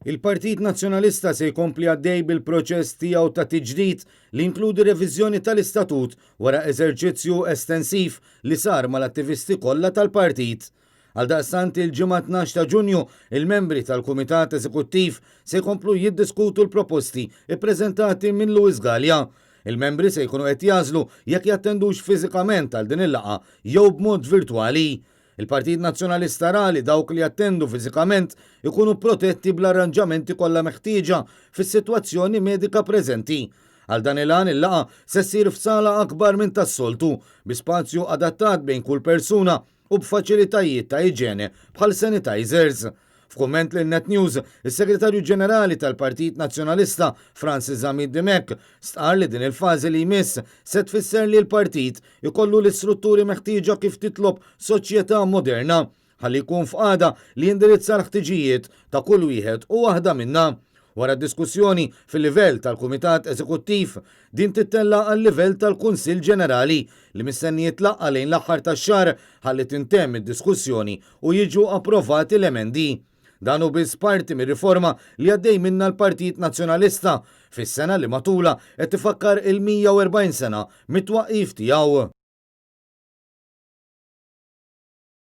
Il-Partit Nazzjonalista se jkompli għaddej bil-proċess tiegħu ta' tiġdid li jinkludi reviżjoni tal-istatut wara eżerċizzju estensiv li sar mal-attivisti kollha tal-partit. Għaldaqstant il-Ġimgħa 12 ta' Ġunju, il-membri tal-Kumitat Eżekuttiv se jkomplu jiddiskutu l-proposti ppreżentati minn Louis Galea. Il-membri se jkunu qed jagħżlu jekk jattendux fiżikament għal din il-laqgħa jew b'mod virtwali. Il-Partit Nazzjonalista ra li dawk li jattendu fiżikament ikunu protetti bl-arranġamenti kollha meħtieġa fis-sitwazzjoni medika preżenti. Għal dan il-għan il-laqgħa se ssir f'sala akbar minn tas-soltu, bi spazju adattat bejn kull persuna u b'faċilitajiet ta' iġene bħal sanitizers. F'kumment lil Net News, is-Segretarju Ġenerali tal-Partit Nazzjonalista, Francis Zammit Dimech, stqarr li din il-fażi li jmiss se tfisser li l-partit ikollu l-istrutturi meħtieġa kif titlob soċjetà moderna, ħalli jkun f'qagħda li jindirizza l-ħtiġijiet ta' kull wieħed u waħda minna. Wara diskussjoni fil-livell tal-Kumitat Eżekuttiv, din tittella' għal-livell tal-Kunsill Ġenerali li mistenni jitlaqqa' lejn l-aħħar tax-xahar ħalli tintemm id-diskussjoni u jiġu approvati l-emendi. Dan hu biss parti mir-riforma li għaddej minnha l-Partit Nazzjonalista fis-sena li matulha qed ifakkar il-140 sena mit-twaqqif tiegħu.